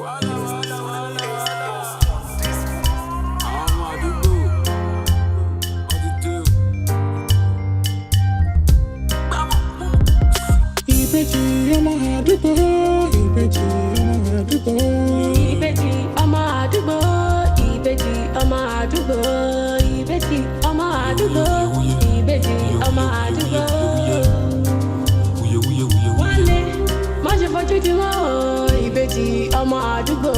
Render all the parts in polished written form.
Wàhálà, wàhálà, wàhálà, wàhálà. Àwọn ọmọ àdúgbò wọ́n ti dé o. Ìbejì ọmọ àdúgbò, ìbejì ọmọ àdúgbò. Ìbejì ọmọ àdúgbò, ìbejì ọmọ àdúgbò, ìbejì ọmọ àdúgbò, ìbejì ọmọ àdúgbò. Wuye wuye wuye. Wálé, má ṣe fojú di wọ́n o. Ìbejì ọmọ àdúgbò,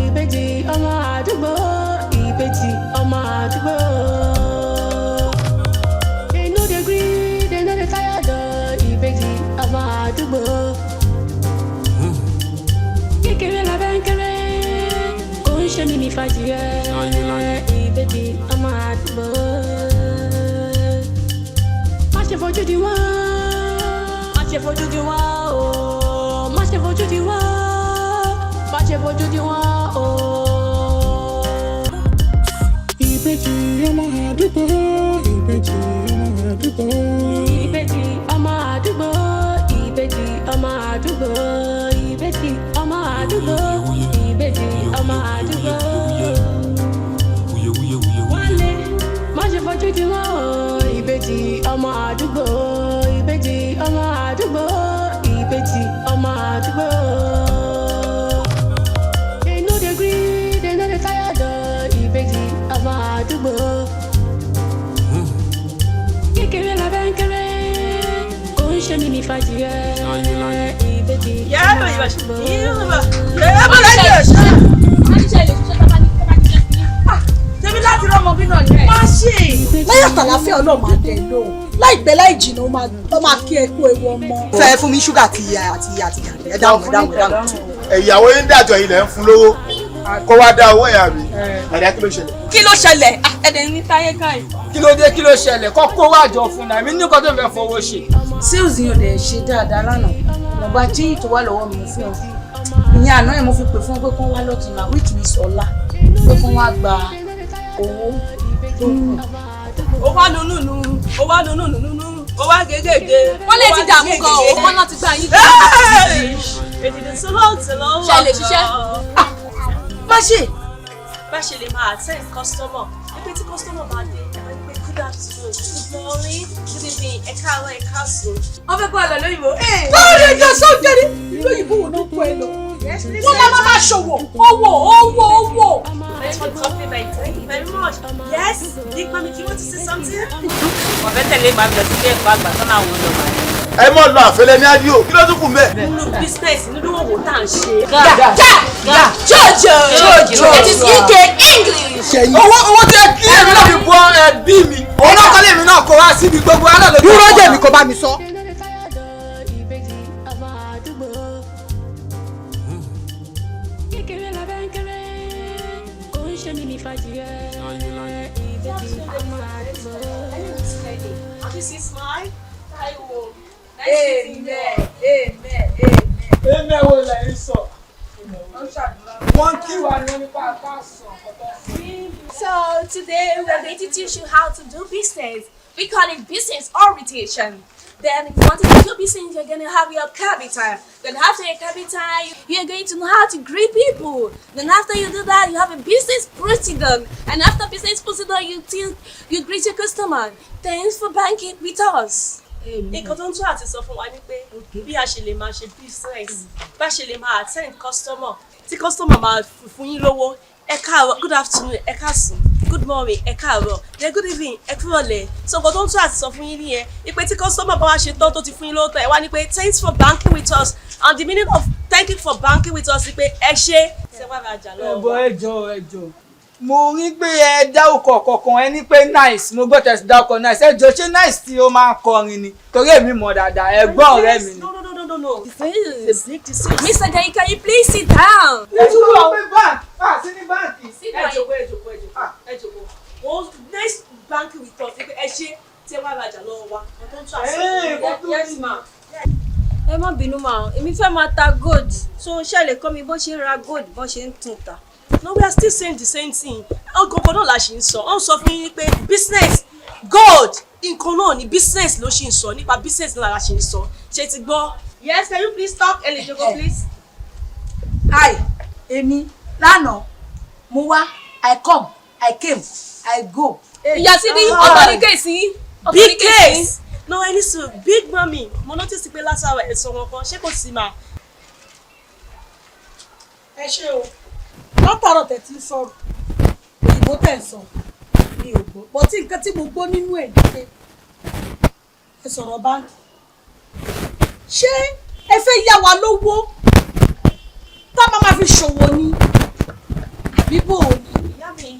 ìbejì ọmọ àdúgbò, ìbejì ọmọ àdúgbò. They no dey gree, they no dey tired o. Ìbejì ọmọ àdúgbò. Kékeré la bẹ́ ń kéré, kò ń ṣe mímí fàjìyẹ. Láyé, láyé. Ìbejì ọmọ àdúgbò. Má ṣe fojú di wọ́n, má ṣe fojú di wọ́n o, má ṣe fojú di wọ́n, má ṣe fojú di wọ́n o. Ìbejì ọmọ àdúgbò, ìbejì ọmọ àdúgbò. Ìbejì ọmọ àdúgbò, ìbejì ọmọ àdúgbò, ìbejì ọmọ àdúgbò, ìbejì ọmọ àdúgbò. Wuye wuye wuye wuye. Wálé, má ṣe fojú di wọ́n o. Ìbejì ọmọ àdúgbò, ìbejì ọmọ àdúgbò, ìbejì ọmọ àdúgbò. They no dey gree, they no dey tired o. Ìbejì ọmọ àdúgbò. Kékeré la bẹ́ ń kéré, kò ń ṣe mímí fàjìyẹ. Láyé, láyé. Ìbejì Yẹ́ ọmọ bọ̀ àdúgbò. yẹ́ Tèmi láti rọ́mọ bí náà ni. Má ṣe. Láyọ̀ tàlàfíà, Ọlọ́run máa dẹ̀ lóhùn. Láìpẹ́ láì jìnnà, ó máa kí ẹ kú ewu ọmọ. Fẹ́ fún mi ṣúgà àti àti àti gàrí. Ẹ dáhùn, ẹ dáhùn, ẹ dáhùn. Ìyàwó yín dàjọ ilẹ̀ ń fún lówó kó wá dá owó ẹ̀, àbí àdá? Kí ló ṣẹlẹ̀? Kí ló ṣẹlẹ̀? Ẹ̀dẹ̀ ní táyé káyì. Kí ló dé? Kí ló ṣẹlẹ̀? Kọ́ kó wá jọ fún náà, èmi ní nǹkan tó ń fẹ́ fowó ṣe. Sales yẹn ò dẹ̀ ṣe dáadáa lánàá. Mo gba change tó wà lọ́wọ́ mi fún ọ. Ìyẹn àná yẹn, mo fi pè fún ọ pé kán wá lọ́tùnla, which means ọ̀la, pé kán wá gba owó tó kù. Ó wá nùnú nù, ó wá nùnú nùnú nù, ó wá gégége. Wọ́n lè ti dààmú gan o, wọ́n náà ti gbà yín. Èdìdì sọ́lọ́ tìlọ́. Ṣé ẹ lè ṣiṣẹ́? Má ṣe. Bá ṣe lè máa attend customer. Pé tí customer bá dé, ẹ máa ń pé good afternoon, good morning, good evening, ẹ káàárọ̀, ẹ káàsán. Wọ́n fẹ́ kó àlọ́ lóyìnbó. Báwo ni ẹjọ́ sọ́jẹ́rì? Ìlú òyìnbó wo ló kó ẹ lọ? Wọ́n máa ṣòwò owó, owó, owó. Thanks for the compliment. Thank you very much. Yes, Big Mami, do you want to say something? Wọ́n fẹ́ tẹ̀lé ìgbà mi lọ sí ilé ẹ̀kọ́ àgbà tọ́nà àwọn olùmọ̀. Ẹ mọ̀ lọ àfẹlẹ́ ní ádìo, kí ló tún kù mẹ́. Nínú business, nínú òwò tá à ń ṣe. Ga ga jojo. Jojo. It is UK English. Owó, owó tẹ kí èmi náà fi bọ́ ẹbí mi, òun náà kọ́lé èmi náà kó wá síbi gbogbo wa náà lójú. Dúró jẹ̀mí kó bá mi sọ. They no dey tired o. Ìbejì ọmọ àdúgbò. Kékeré la bẹ́ ń kéré, kò ń ṣe mímí fàjìyẹ. Láyé, láyé. Ìbejì ọmọ àdúgbò. Have you seen smile? Taiwo. Amen, amen, amen. Èmi ẹ̀ wo lẹ̀ ń sọ? Wọ́n kí wa ni wọ́n nípa ká sọ ọ̀tọ̀. So today we are going to teach you how to do business. We call it business orientation. Then if you want to do business, you're going to have your capital. Then after your capital, you're going to know how to greet people. Then after you do that, you have a business procedure. And after business procedure, you greet your customer. Thanks for banking with us. Nǹkan tó ń tún àti sọ fún wa ni pé bí a ṣe lè máa ṣe business, bá ṣe lè máa attend customer, tí customer máa fún yín lówó. Ẹ káàárọ̀, good afternoon, ẹ káàsán, good morning, ẹ káàárọ̀, then good evening, ẹ kúrọ̀lẹ́. So nǹkan tó ń tún àti sọ fún yín nìyẹn, ìpè tí customer bá wá ṣe tán tó ti fún yín lówó tán, ẹ wá ní pé thanks for banking with us, and the meaning of thank you for banking with us ni pé ẹ ṣé ṣe wá rajà lọ́wọ́. Ẹ̀bọ̀, ẹ jọ, ẹ jọ, mo rí pé ẹ dárúkọ kọ̀ọ̀kan, ẹ ní pé Nice. Mo gbọ́ tẹ̀sí dárúkọ Nice. Ẹ jọ, ṣé Nice tí ó máa ń kọrin ni? Torí èmi mọ̀ dáadáa, ẹ̀gbọ́n ọ̀rẹ́ mi ni. No, no, no, no, no, no. This. Mr. Jai, can you please sit down? Ẹ tún wọ pé báńkì ah sí ní báńkì. Ẹ jòkó, ẹ jòkó, ẹ jòkó, ẹ jòkó. Wọ́n next banking with us ni pé ẹ ṣé tí ẹ wá rajà lọ́wọ́ wa. Nǹkan tó ń tún àti sọ fún yín. Yes, ma. Ẹ má bínú mà, èmi fẹ́ máa ta gold, so ṣe lè kọ́ mi bó ṣe ń ra gold, bó ṣe ń tún ta? No, we are still saying the same thing. Ọgọgọ náà la ṣì ń sọ. Ó ń sọ fún yín pé business, gold, nǹkan náà ni business ló ṣì ń sọ nípa business náà la ṣì ń sọ. Ṣé ti gbọ́? Yes, can you please talk? Ẹ lè jókòó, please. Hi, Èmi lánàá mo wá, I come, I came, I go. Ìyá Sídí, ọ̀tọ̀ ní case yín. Big case. No, ẹni sùn, big mummy, mo notice pé látàwọn ẹ̀sùn wọn kan, ṣé kò sí mà? Ẹ ṣé o, látàárọ̀ tẹ̀ tí ń sọ̀rọ̀ òyìnbó tẹ̀ ń sọ, mi ò gbọ́ bọ́ tí nǹkan tí mo gbọ́ nínú ẹ̀ ni pé ẹ sọ̀rọ̀ báńkì. Ṣé ẹ fẹ́ yá wa lówó tá a máa ma fi ṣòwò ni, àbí bò ó ni? Ìyá mi,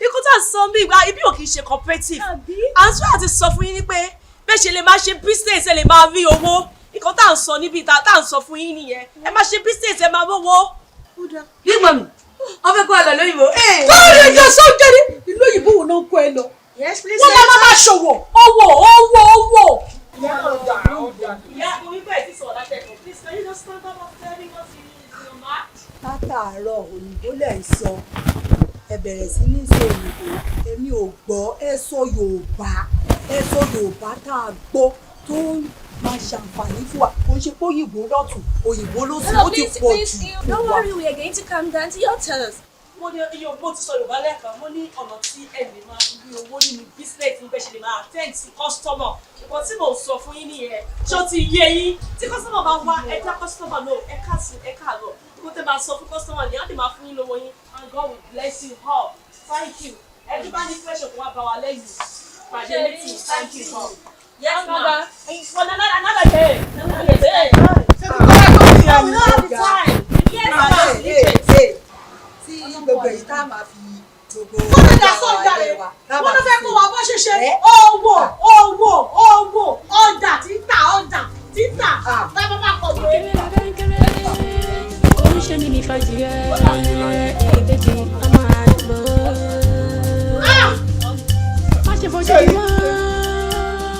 ikú tá a sọ bí ìgbà ibi ò kì í ṣe cooperative. À ń tún àti sọ fún yín ni pé bẹ́ẹ̀ ṣe lè máa ṣe business, ẹ lè máa rí owó. Nǹkan tá à ń sọ níbi tá à ń sọ fún yín nìyẹn. Ẹ máa ṣe business, ẹ máa rówó. Big mummy, wọ́n fẹ́ kó wa lọ lóyìnbó. Báwo ni ẹjọ́ sọ́jà ní ìlú òyìnbó wo náà ń kó ẹ lọ? Wọ́n máa ma ṣòwò, owó, owó, owó. Ìyá, mo wí bẹ́ẹ̀ tí sọ̀rọ̀ látẹ̀kọ̀. Please, can you just stand up and tell me what is in your mind? Látàárọ̀ òyìnbó lẹ̀ ń sọ, ẹ bẹ̀rẹ̀ sí ní sọ òyìnbó, èmi ò gbọ́. Ẹ sọ Yorùbá, ẹ sọ Yorùbá tá a gbọ́ tó ń máa ṣàǹfààní fún wa. Kò ń ṣe pé òyìnbó lọ́tún, òyìnbó lósì, ó ti pọ̀ jù. Don't worry, we are going to come down to your toes. Mo ní iye, mo ti sọ Yorùbá lẹ́ẹ̀kan. Mo ní ọ̀nà tí ẹ lè máa fi rí owó nínú business ní bẹ́ẹ̀ ṣe lè máa attend sí customer. Nǹkan tí mò ń sọ fún yín nìyẹn. Ṣé ó ti yé yín? Tí customer bá wá, ẹ dá customer lóhùn, ẹ káàsán, ẹ káàárọ̀. Kó tẹ́ máa sọ fún customer ní, á lè máa fún yín lówó yín, and God will bless you all. Thank you. Ẹ tó bá ní question, kó wá bá wa lẹ́yìn pàdé meeting. Thank you all. Yes, mother. For another day, another day. We don't have the time. Yes, ma'am. Tí gbogbo èyí tá a máa fi gbogbo Wọ́n lè dá sọ́jà rẹ̀, wọ́n ló fẹ́ kó wa bó ṣe ṣe owó, owó, owó, ọjà títà, ọjà títà, tá a bá máa kọ̀ wé. Oríṣẹ́ mi ní fàjìrẹ́, ìbejì ọmọ àdúgbò. Má ṣe fojú di wá,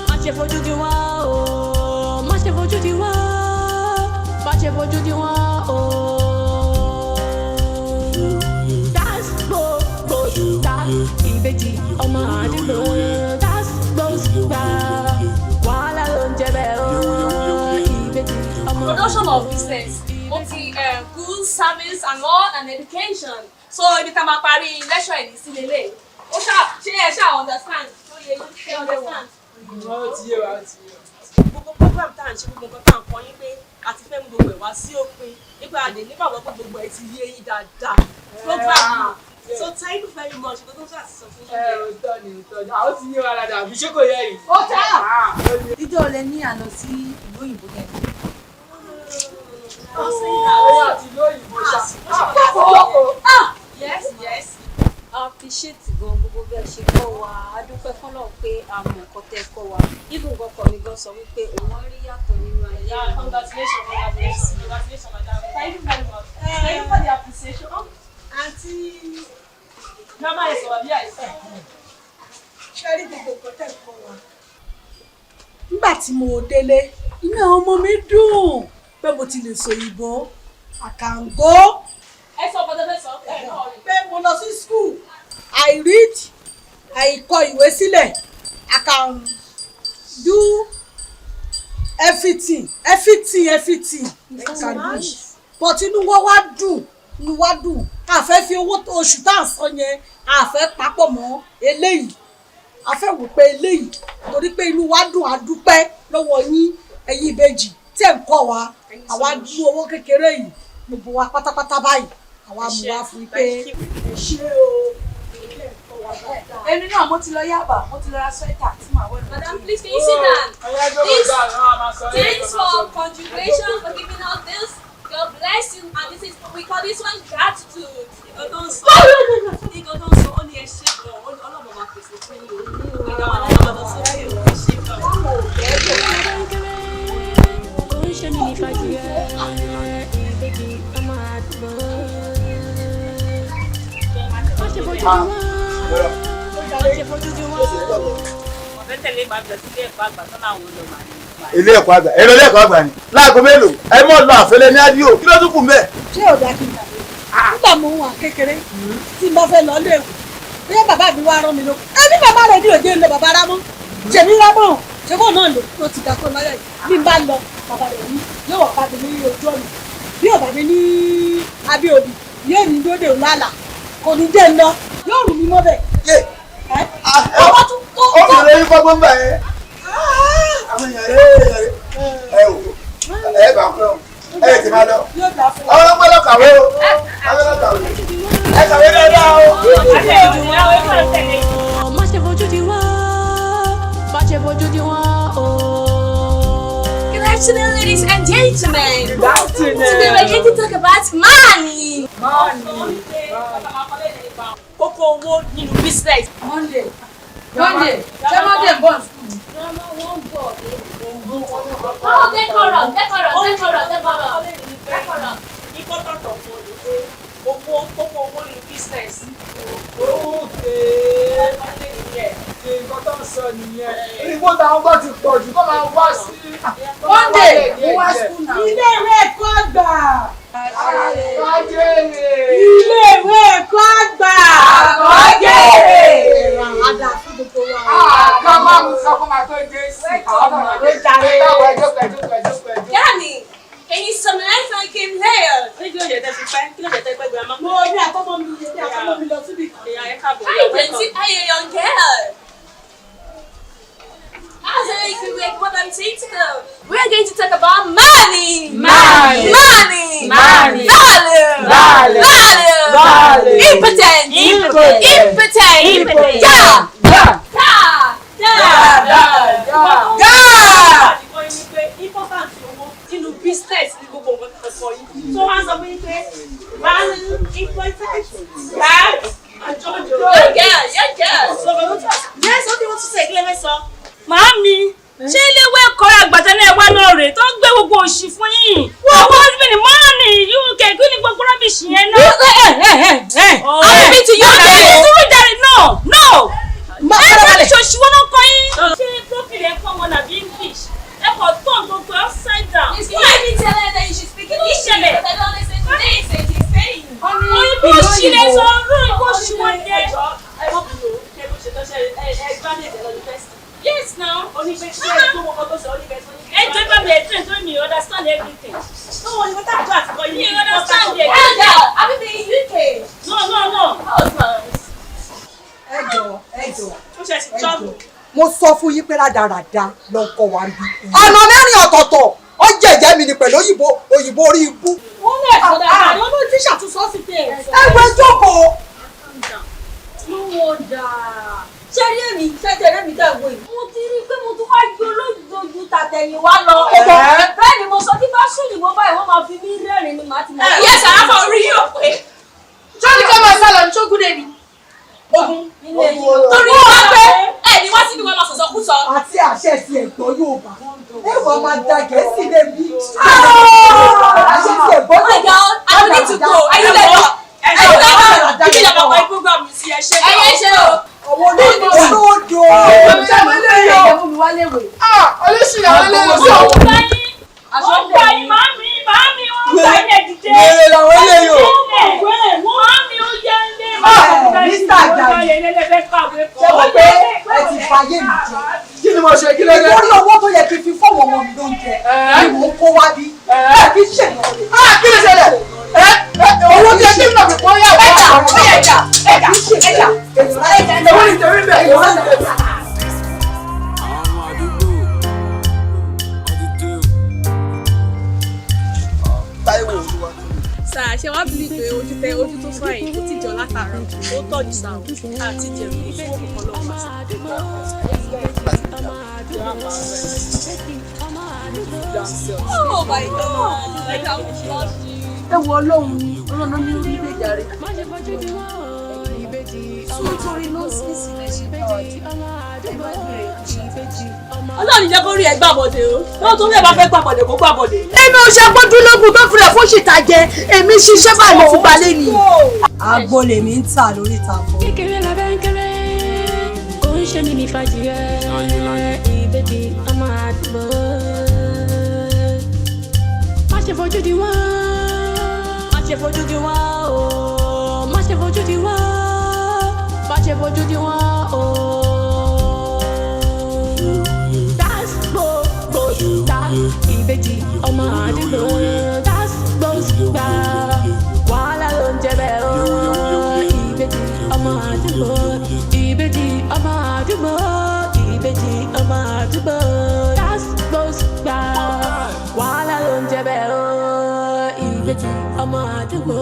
má ṣe fojú di wá o, má ṣe fojú di wá, má ṣe fojú di wá o. Das gbogbo ta ìbejì ọmọ àdúgbò. Das gbogbo wàhálà ló ń jẹ bẹ́ẹ̀ o, ìbejì ọmọ. Production of business, multi goods, service and all, and education. So ibi tá a máa parí lecture ẹ̀ ní sí lélẹ̀. Ó ṣáà ṣé ẹ ṣáà understand? Ó yẹ yín, ṣe understand? Ó ti yé wa, ó ti yé wa. Gbogbo program tá à ń ṣe, gbogbo nǹkan tá à ń kọ́ yín pé a ti fẹ́ mú gbogbo ẹ̀ wá sí òpin nípa àdé nígbàgbọ́ pé gbogbo ẹ̀ ti yé yín dáadáa program. So thank you very much. Nǹkan tó ń sọ fún yín. Ẹ ò tọ́ ni, ò tọ́ ni, àwọn ti yé wa dáadáa, àbí ṣé kò yẹ yìí? Ó tẹ́. Ìjọ lẹ ní àná sí ìlú òyìnbó yẹn. Ó àti ìlú òyìnbó ṣá. Yes. A appreciate gan gbogbo bí ẹ ṣe kọ́ wa. A dúpẹ́ fọ́lọ́run pé a mọ̀ nǹkan tẹ́ ẹ kọ́ wa. Even gan ọkọ mi gan sọ wípé òun á rí yàtọ̀ nínú ayé Yeah, òun. congratulations, congratulations, congratulations, madam. Thank you very much. Thank you for the appreciation. Àǹtí Grandma ẹ̀ sọ̀rọ̀ bí àìsàn. Ṣe rí gbogbo nǹkan tẹ̀ ń kọ́ wa. Nígbà tí mo délé, inú àwọn ọmọ mi dùn pé mo ti lè sọ òyìnbó àkàǹgó. Ẹ sọ ọkọ tó fẹ́ sọ. Ẹ náà rí. Pé mo lọ sí school, I read, I kọ ìwé sílẹ̀, I can do everything, everything, everything I can do. But inú wa wá dùn, inú wa dùn. A fẹ́ fi owó oṣù tá à ń san yẹn, a fẹ́ papọ̀ mọ́ eléyìí. A fẹ́ wò pé eléyìí, torí pé inú wa dùn, a dúpẹ́ lọ́wọ́ yín, ẹ̀yin ìbejì tí ẹ̀ ń kọ́ wa. Àwa mú owó kékeré yìí, gbogbo wa pátápátá báyìí, àwa mú wa fún yín pé ẹ ṣé o. Èmi náà mo ti lọ Yaba, mo ti lọ ra sweater tí màá wọ̀. Madam, please, can you sit down? Please, thanks for contribution, for giving us this. God bless you. And this is, we call this one gratitude. Nǹkan tó ń sọ, nǹkan tó ń sọ, ó ní ẹ ṣe gan, ó ní Ọlọ́run máa pèsè fún yín o. Ìgbà wà láyé lọ sókè o, ẹ ṣe gan. Oríṣẹ́ mi ní fàjìrẹ́, ìbejì ọmọ àdúgbò. Má ṣe fojú di wá, má ṣe fojú di wá. Ọ̀fẹ́ tẹ̀lé màá lọ sí ilé ẹ̀kọ́ àgbà tán àwọn lọ màá ní. Ilé ẹ̀kọ́ àgbà, ẹ lọ ilé ẹ̀kọ́ àgbà ni láago mélòó? Ẹ mọ̀ lọ àfẹlẹ́ ní ádìo, kí ló tún kù mẹ́. Ṣé ò dá kí n gbàgbé nígbà mo wà kékeré tí n bá fẹ́ lọ lé ìwé, bóyá bàbá mi wá rán mi lọ, ẹbí bàbá rẹ̀ ní òde ń lọ, bàbá rámọ́ jèmi rámọ́, ṣé kò náà lò ló ti dàkọ́ láyà yìí. Bí n bá lọ, bàbá rẹ̀ ní yóò wà bá mi ní ojú ọ̀nà, bí ò bá mi ní abíòbí Yóò ní dóde lálà, kò ní dé lọ, yóò rù mí mọ́ bẹ̀. Ọwọ́ tún tó. Ó fi lóyún fọ́gbọ́n bá yẹn. Àwọn èèyàn rẹ̀ ẹ wò ẹ bá fún ọ ẹ ti máa lọ. Àwọn ọmọ lọ kàwé o, àwọn ọmọ kàwé. Ẹ kàwé dáadáa o. Má ṣe fojú di wá, má ṣe fojú di wá o. Good afternoon, ladies and gentlemen. Good afternoon. Today we're going to talk about money. Money. Kókó owó nínú business. Monday. Monday. Ṣé Monday ń bọ̀ ní school? Oh, decorum, decorum, decorum, decorum. Decorum. Important of all ni pé owó, kókó owó nínú business. Okay. Nǹkan tó ń sọ nìyẹn. Ìwọ táwọn gbọ́ ti pọ̀ jù kó máa wá sí. Monday, mo wá school now. Ilé ìwé ẹ̀kọ́ àgbà. Àkọ́jèrè. Ilé ìwé ẹ̀kọ́ àgbà. Àkọ́jèrè. Àdá fún gbogbo wa. Àkọ́ máa ń sọ fún ma tó dé sí. Àwọn ọmọ ló jàre. Báwo ẹjọ́ pẹ̀jú pẹ̀jú pẹ̀jú. Granny, can you summarize my game later? Kí ló jẹ́ tẹ́ fi pẹ́? Kí ló jẹ́ tẹ́ pẹ́ grandma? Mo ní àkọ́mọ mi, ní àkọ́mọ mi lọ síbi. Ìyá ẹ káàbọ̀. Hi, Auntie. Hi, young girl. How's it going? What I'm saying to them? We are going to talk about money. Money. Money. Money. Value. Value. Value. Value. Impotent. Impotent. Impotent. Impotent. Yeah. Yeah. Yeah. Yeah. Yeah. Yeah. Important owó nínú business ní gbogbo nǹkan tó sọ yìí. Tó wá sọ fún yín pé value, important, bad, àjọjọ. Young girl. Young girl. Yes, what do you want to say? Kí lẹ fẹ́ sọ? Màámi, ṣé iléèwé ẹ̀kọ́ àgbàtà náà wá náà rèé tó ń gbé gbogbo òṣì fún yín? Àwọn husband mọ́ọ̀nì UK kí ni gbogbo rubbish yẹn náà? I've been to UK. Sùúrù jàre, no no. Ẹ bá mi ṣòṣì wọn ló kọ yín. Ṣé profile ẹ̀kọ́ wọn àbí English? Ẹ kò tán gbogbo upside down. Please, can you even tell her that you should speak English? Ìṣẹ̀lẹ̀. Because I don't listen to this and she's saying. Òyìnbó òṣì lè sọ, òyìnbó òṣì wọn jẹ. Ẹ mọ̀ bínú, kí ẹ bó ṣe tọ́ṣẹ́ ẹ graduate ẹ lọ university. Yes now. Onífẹ́ ṣé ẹ tó mọ ọkọ tó sọ onífẹ́ tó ní. Ẹ jẹ́ bá mi explain tó mi understand everything. Tó wọ́n ní kó tàbí àti kọ́ yín. Mi understand it. Young girl, have you been in UK? No no no. Oh, no. Ẹ jọ̀ọ́, ẹ jọ̀ọ́. Ó ṣe ti travel. Mo sọ fún yín pé rádaràda ló ń kọ́ wa ń bí. Ọ̀nà mẹ́rin ọ̀tọ̀ọ̀tọ̀ ó jẹ̀jẹ̀ mi ni pẹ̀lú òyìnbó òyìnbó orí ibú. Wọ́n lè sọ dáadáa, wọ́n ló tíṣà tún sọ sí pé ẹ̀ sọ. Ẹ wo jókòó. No wonder. Ṣé rí èmi ṣé tẹ̀lé mi tẹ̀ wò yìí? Mo ti rí i pé mo tún wá yọ lójoojú tàtẹ̀yìn wá lọ. Bẹ́ẹ̀ ni mo sọ tí bá sùn ìbò báyìí wọ́n máa fi mí rẹ́rìn-ín ni màá ti mọ̀. Yes, I have a real way. Ṣé ká máa sálọ ní ṣógúndé ni? Ogun. Torí wọ́n pé ẹ ní wá síbi wọn máa sọ̀sọ̀ kú sọ. Àti àṣẹ ti ẹ̀gbọ́n Yorùbá. Ẹ wọ́n máa da Gẹ̀ẹ́sì lébi. Àṣẹ ti ẹ̀gbọ́n Oh my God, I don't need to go. Ẹyin lẹ́kọ̀ọ́. Ẹyin lẹ́kọ̀ọ́. Ibi ìjàmbá pa program sí ẹ ṣe. Ẹyin ṣe o. Àwọn olódò. Olóṣì làwọn eléyìí sọ. Wọ́n gba yín, màámi, màámi, wọ́n gba yín ẹ dìde. Wèrè làwọn eléyìí o. Màámi ó yẹ ilé. Mr. Ajayi. Ṣé wọ́n pé ẹ ti fàyè mi jẹ? Kí ni mo ṣe? Kí ló dé? Nítorí owó tó yẹ kí n fi fọ́ọ̀mù ọmọ mi lóúnjẹ ni mò ń kó wá bí. Ẹ kì í ṣèyàn rẹ̀. Kí ló ṣẹlẹ̀? Owó tí ẹ kí n nà fi pọ́n yà wá. Ẹ̀jà ẹ̀jà ẹ̀jà ẹ̀jà. Owó ni tèmi bẹ̀. Owó ni tèmi. Àwọn ọmọ àdúgbò wọ́n ti dé o. Táíwò Olúwa. Sà ṣe wá bìlì pé ojú tẹ ojú tó fún àyè kò tí jọ látàárọ̀ ó tọ́jú sà ó àti jẹun kò sówó kankan lọ́wọ́ wa sà. Oh my God. Like I would love you. Ẹ wo Ọlọ́run ni Ọlọ́run ní orí ilé ìjàre. Sórí nọ́ọ̀sì lè ṣe bá wa jù. Ẹ má bẹ̀rẹ̀ ìṣe. Ọlọ́run jẹ́ kó rí ẹ gbàbọ̀dé o lọ́wọ́ tó rí ẹ bá fẹ́ gbàbọ̀dé kó gbàbọ̀dé. Èmi ò ṣe gbójúlógún tó fúnra fún ṣìta jẹ, èmi ṣiṣẹ́ báyìí mo fi gbalé ni. Agbo lèmi ń tà lórí ìtàkùn. Kékeré la bẹ́ ń kéré, kò ń ṣe mímí fàjìrẹ́. Ìbejì ọmọ àdúgbò. Má ṣe fojú di wọ́n. Má ṣe fojú di wọ́n o. Má ṣe fojú di wọ́n. Má ṣe fojú di wọ́n o. That's gbogbo ta ìbejì ọmọ àdúgbò. That's gbogbo ta wàhálà ló ń jẹ bẹ́ẹ̀. àdúgbò, ìbejì ọmọ àdúgbò. That's gbà, wàhálà ló ń jẹ bẹ́ẹ̀ o. Ìbejì ọmọ àdúgbò.